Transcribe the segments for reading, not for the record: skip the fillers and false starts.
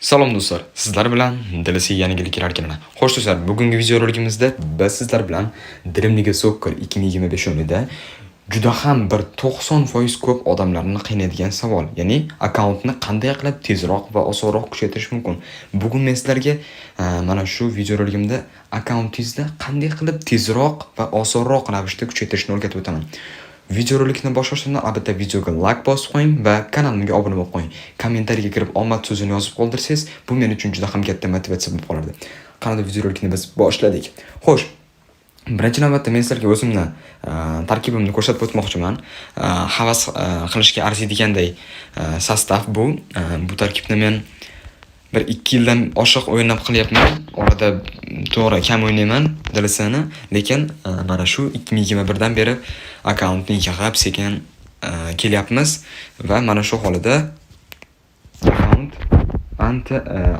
Salom do'stlar, sizlar bilan DLC yangilik kelar. Xo'sh do'stlar, bugungi videorolikimizda biz sizlar bilan Dream League Soccer 2025 o'yinida juda ham bir 90% ko'p odamlarni qiynaydigan savol, ya'ni akkauntni qanday qilib tezroq va osonroq kuchaytirish mumkin. Bugun men sizlarga mana shu videorolikimda akkauntingizni qanday qilib tezroq va osonroq ravishda kuchaytirishni o'rgatib o'taman. Videorolikni boshlashdan albatta videoga like bosib qo'ying va kanalimga obuna bo'lib qo'ying. Kommentariyaga kirib omad so'zini yozib qoldirsangiz, bu men uchun juda ham katta motivatsiya bo'lib qolardi. Qanday, videorolikni biz boshladik. Xo'sh, birinchi navbatda men sizlarga o'zimni tarkibimni ko'rsatib o'tmoqchiman. Havas qilishga arziydiganday состав bu. Bu tarkibni men bir 2 yildan oshiq o'ynab qilyapman. Orada to'g'ri kam o'ynayman DLSni, lekin mana shu 2021 dan beri akkauntni yig'ib sekin kelyapmiz va mana shu holida akkaunt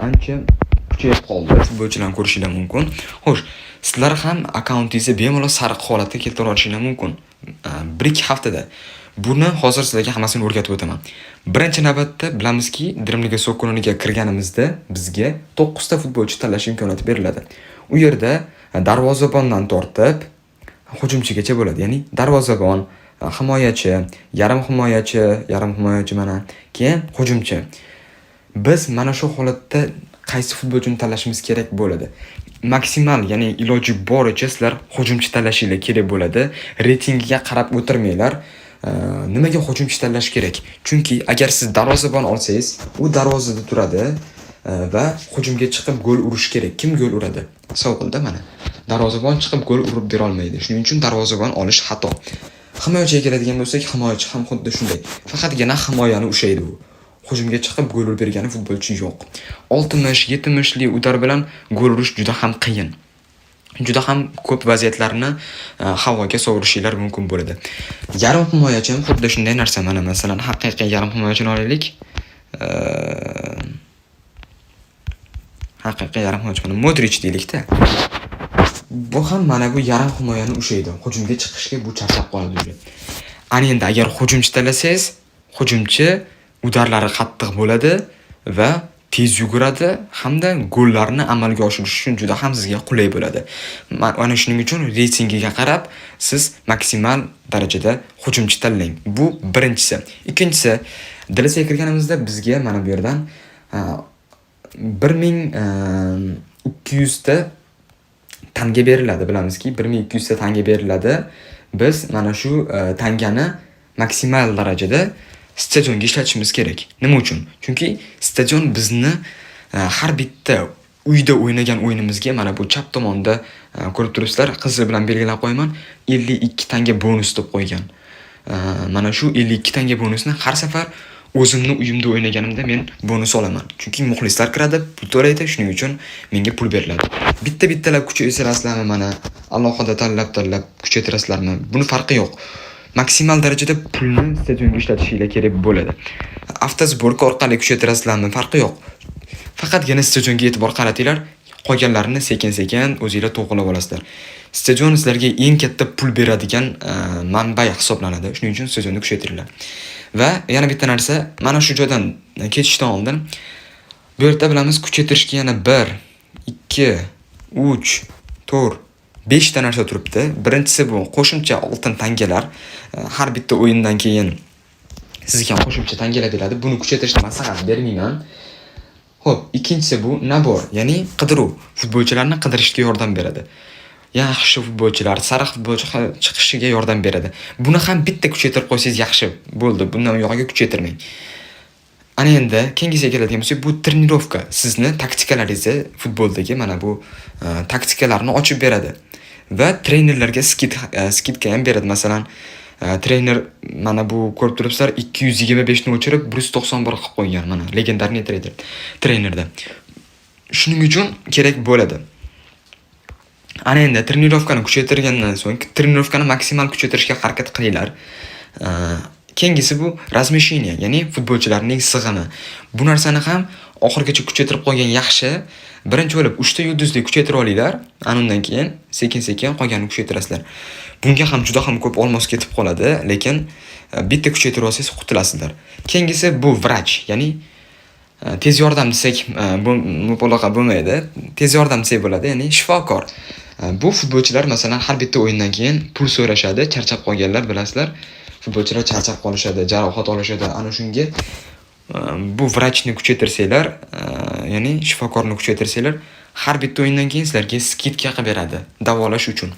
ancha kuchayib qoldi. Futbolchilarni ko'rishinglar mumkin. Xo'sh, sizlar ham akkauntingizni bemalol sariq holatga keltira olishinglar mumkin. 1-2 haftada. Buni hozir sizlarga hammasini o'rgatib o'taman. Birinchi navbatda bilamizki, Dream League Soccer o'yiniga kirganimizda bizga 9 ta futbolchi tanlash imkoniyati beriladi. U yerda darvozabondan tortib hujumchigacha bo'ladi. Ya'ni darvozabon, himoyachi, yarim himoyachi, yarim himoyachi mana, keyin hujumchi. Biz mana shu holatda qaysi futbolchini tanlashimiz kerak bo'ladi? Maksimal, ya'ni iloji boricha sizlar hujumchi tanlashinglar kerak bo'ladi. Reytingiga qarab o'tirmanglar. Nimaga hujumchi tanlash kerak? Chunki agar siz darvozabon olsangiz, u darvozada turadi va hujumga chiqib gol urish kerak. Kim gol uradi? Savolda mana. Darvozabon chiqib gol urib bera olmaydi. Shuning uchun darvozabon olish xato. Himoyachiga keladigan bo'lsak, himoyachi ham xuddi shunday. Faqatgina himoyani ushlaydi u. Hujumga chiqib gol urib bergani futbolchi yo'q. 60, 70 li удар bilan gol urish juda ham qiyin. Juda ham ko'p vaziyatlarni havoga sovurishinglar mumkin bo'ladi. Yarim himoyachi ham xuddi shunday narsa. Mana, masalan, haqiqiy yarim himoyachini olaylik. Haqiqiy yarim himoyachi mana Modric deylik-da. Bu ham mana bu yarim himoyani ushlaydi. Hujumga chiqishga bu charchab qoladi уже. Ana endi agar hujumchi tanlasangiz, hujumchi удар lari qattiq bo'ladi va tez yuguradi hamda gollarni amalga oshirish uchun juda ham sizga qulay bo'ladi. Mana shuning uchun reytingiga qarab siz maksimal darajada hujumchi tanlang. Bu birinchisi. Ikkinchisi, DLSga kirganimizda bizga mana bu yerdan 1200 ta tanga beriladi. Bilamizki, 1200 ta tanga beriladi. Biz mana shu tangani maksimal darajada stadionga ishlatishimiz kerak. Nima uchun? Chunki stadion bizni har bitta uyda o'ynagan o'yinimizga mana bu chap tomonda ko'rib turibsizlar, qizil bilan belgilab qo'yaman, 52 tanga bonus deb qo'ygan. Mana shu 52 tanga bonusni har safar o'zimni uyimda o'ynaganimda men bonus olaman. Chunki muxlislar kiradi, pul to'laydi, shuning uchun menga pul beriladi. Bitta-bittalab kuchaytirasizlarmi mana, alohida tanlab-tanlab kuchaytirasizlarmi? Buni farqi yo'q. Maksimal darajada pulni stadionga ishlatishinglar kerak bo'ladi. Автосборка orqali kuchaytirasizlarmi? Farqi yo'q. Faqatgina stadionga e'tibor qaratinglar, qolganlarini sekin-sekin o'zinglar to'g'rilab olasizlar. Stadion sizlarga eng katta pul beradigan manba hisoblanadi. Shuning uchun stadionni kuchaytiringlar. Va yana bitta narsa, mana shu joydan ketishdan oldin bu yerda bilamiz, kuchaytirishga yana 1, 2, 3, 4, 5 ta narsa turibdi. Birinchisi bu qo'shimcha oltin tangalar. Har bitta o'yindan keyin sizga qo'shimcha tangalar beradi. Buni kuchaytirishni maslahat bermayman. Xo'p, ikkinchisi bu набор, ya'ni qidiruv. Futbolchilarni qidirishga yordam beradi. Yaxshi futbolchilar, sariq futbolchi chiqishiga yordam beradi. Buni ham bitta kuchaytirib qo'ysangiz yaxshi bo'ldi. Bundan uyog'iga kuchaytirmang. Ana endi keyingisiga keladigan bo'lsak, bu тренировка sizni taktikalaringizni, futboldagi mana bu taktikalarni ochib beradi va trenerlarga скидка ham beradi. Masalan, trener mana bu ko'rib turibsizlar, 225 ni o'chirib 191 qilib qo'ygan mana легендарный trener trenerda. Shuning uchun kerak bo'ladi. Ana endi тренировка ni kuchaytirgandan so'ng тренировка ni maksimal kuchaytirishga harakat qilinglar. Keyingisi bu размещение, ya'ni futbolchilarning sig'imi. Bu narsani ham oxirigacha kuchaytirib qo'ygan yaxshi. Birinchi bo'lib 3 ta yulduzli kuchaytirib olinglar. Ana undan keyin sekin-sekin qolganini kuchaytirasizlar. Bunga ham juda ham ko'p olmos ketib qoladi, lekin bitta kuchaytirib olsangiz qutulasizlar. Keyingisi bu врач, ya'ni Tez yordam desak, bu mubolag'a bo'lmaydi. Tez yordam desak bo'ladi, ya'ni shifokor. Bu futbolchilar, masalan, har bitta o'yindan keyin pul so'rashadi, charchab qolganlar, bilasizlar. Futbolchilar charchab qolishadi, jarohat olishadi. Ana shunga bu vrachni kuchaytirsanglar, ya'ni shifokorni kuchaytirsanglar, har bitta o'yindan keyin sizlarga скидка qilib beradi davolash uchun.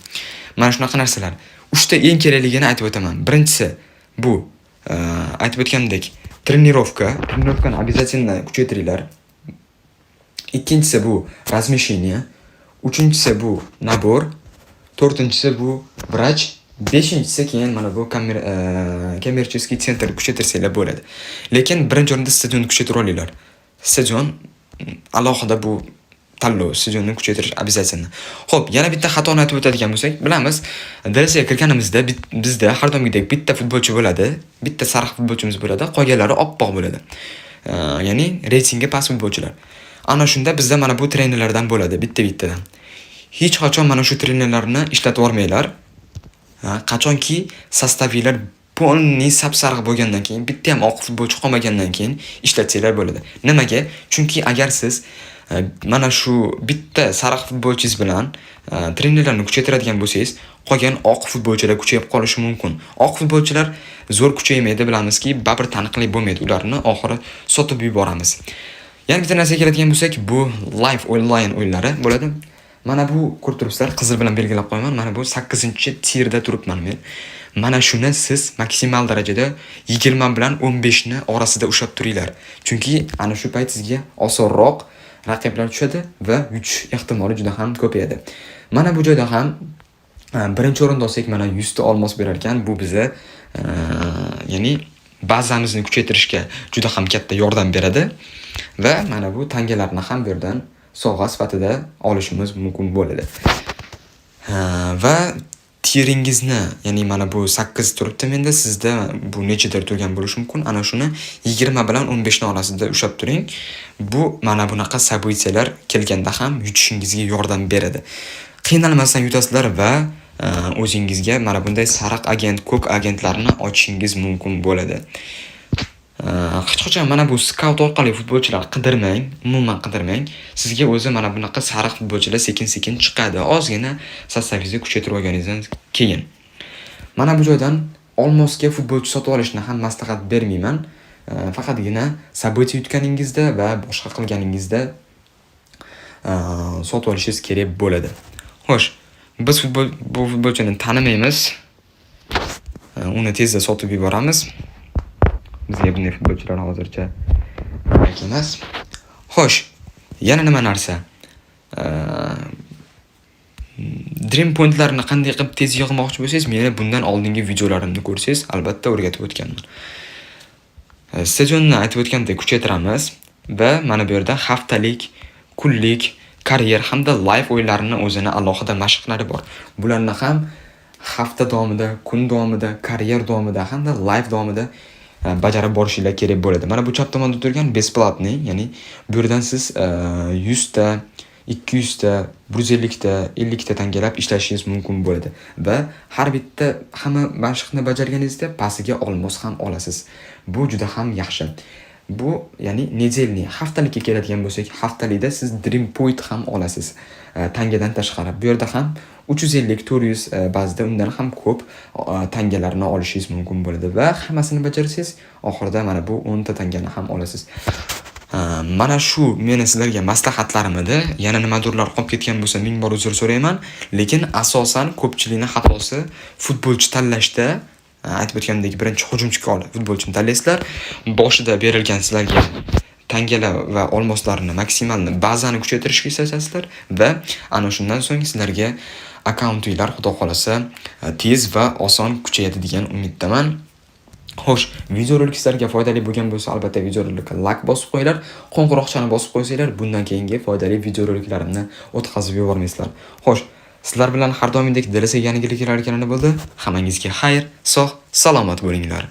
Mana shunaqa narsalar. Uchta eng kerakligini aytib o'taman. Birinchisi bu aytib o'tganimdek тренировка. Тренировка ni обязательно kuchaytiringlar. Ikkinchisi bu размещение, uchinchisi bu набор, to'rtinchisi bu vrach, beshinchisi keyin mana bu коммерческий центр kuchaytirsanglar bo'ladi. Lekin birinchi o'rinda stadionni kuchaytirib olinglar. Stadion alohida bu tanlov, stadionni kuchaytirish обязательно. Xo'p, yana bitta xatoni aytib o'tadigan bo'lsak, bilamiz, DLCga kirganimizda bizda har doimgidek bitta futbolchi bo'ladi, bitta sariq futbolchimiz bo'ladi, qolganlari oppoq bo'ladi. Ya'ni reytingi past futbolchilar. Ana shunda bizda mana bu trenerlardan bo'ladi, bitta-bittadan. Hech qachon mana shu trenerlarni ishlatib yubormanglar. Qachonki состав inglar полный sap-sariq bo'lgandan keyin, bitta ham oq futbolchi qolmagandan keyin ishlatsanglar bo'ladi. Nimaga? Chunki agar siz mana shu bitta sariq futbolchingiz bilan trenerlarni kuchaytiradigan bo'lsangiz, qolgan oq futbolchilar kuchayib qolishi mumkin. Oq futbolchilar zo'r kuchaymaydi, bilamizki, baribir taniqli bo'lmaydi. Ularni oxiri sotib yuboramiz. Yana bitta narsaga keladigan bo'lsak, bu live onlayn o'yinlari bo'ladi. Mana bu ko'rib turibsizlar, qizil bilan belgilab qo'yaman. Mana bu 8-tierda turibman men. Mana shuni siz maksimal darajada 20 bilan 15 ni orasida ushlab turinglar. Chunki ana shu payt sizga osonroq raqiblar tushadi va yutish ehtimoli juda ham ko'payadi. Mana bu joyda ham birinchi o'rinda olsak, mana 100 ta olmos berar ekan. Bu biza ya'ni bazamizni kuchaytirishga juda ham katta yordam beradi va mana bu tangalarni ham bu yerdan sovg'a sifatida olishimiz mumkin bo'ladi. Va tieringizni, ya'ni mana bu 8 turibdi menda, sizda bu nechadir turgan bo'lishi mumkin. Ana shuni 20 bilan 15 ni orasida ushlab turing. Bu mana bunaqa события lar kelganda ham yutishingizga yordam beradi. Qiynalmasdan yutasizlar va o'zingizga mana bunday sariq agent, ko'k agentlarni ochishingiz mumkin bo'ladi. Hech qachon mana bu skaut orqali futbolchilar qidirmang, umuman qidirmang. Sizga o'zi mana bunaqa sariq futbolchilar sekin-sekin chiqadi. Ozgina состав ingizni kuchaytirib olganingizdan keyin. Mana bu joydan olmosga futbolchi sotib olishni ham maslahat bermayman. Faqatgina событие yutganingizda va boshqa qilganingizda sotib olishingiz kerak bo'ladi. Xo'sh, biz bu futbolchini tanimaymiz. Uni tezda sotib yuboramiz. Bizga bunday futbolchilar hozircha kerak emas. Xo'sh, yana nima narsa? Dream pointlarni qanday qilib tez yig'moqchi bo'lsangiz, meni bundan oldingi videolarimni ko'rsangiz, albatta o'rgatib o'tganman. Stadionni aytib o'tgandek kuchaytiramiz va mana bu yerda haftalik, kunlik, karyer hamda live o'yinlarini o'zini alohida mashqlari bor. Bularni ham hafta davomida, kun davomida, karyer davomida hamda live davomida bajarib borishinglar kerak bo'ladi. Mana bu chap tomonda turgan бесплатный, ya'ni bu yerdan siz 100 ta, 200 ta, 150 ta, 50 ta tangalab ishlashingiz mumkin bo'ladi va har bitta hamma mashqni bajarganingizda pastiga olmos ham olasiz. Bu juda ham yaxshi. Bu ya'ni недельный, haftalikka keladigan bo'lsak, haftalikda siz Dream Point ham olasiz. Tangadan tashqari. Bu yerda ham 350, 400, ba'zida undan ham ko'p tangalarni olishingiz mumkin bo'ladi va hammasini bajarsangiz, oxirida mana bu 10 ta tangani ham olasiz. Mana shu meni sizlarga maslahatlarim edi. Yana nimadirlar qolib ketgan bo'lsa, ming bor uzr so'rayman. Lekin asosan ko'pchilikning xatosi futbolchi tanlashda, aytib o'tganimdek, birinchi hujumchi futbolchini tanlaysizlar. Boshida berilgan sizlarga tangalar va olmoslarni maksimalni bazani kuchaytirishga ishlatasizlar va ana shundan so'ng sizlarga akkauntinglar xudo xolasa tez va oson kuchayadi degan umiddaman. Xo'sh, videorolik sizlarga foydali bo'lgan bo'lsa, albatta videorolikka like bosib qo'yinglar, qo'ng'iroqchani bosib qo'ysanglar, bundan keyingi foydali videoroliklarimni o'tkazib yubormaysizlar. Xo'sh, sizlar bilan har doimgidek DLC yangiliklar kanali bo'ldi. Hammangizga xayr, sog', salomat bo'linglar.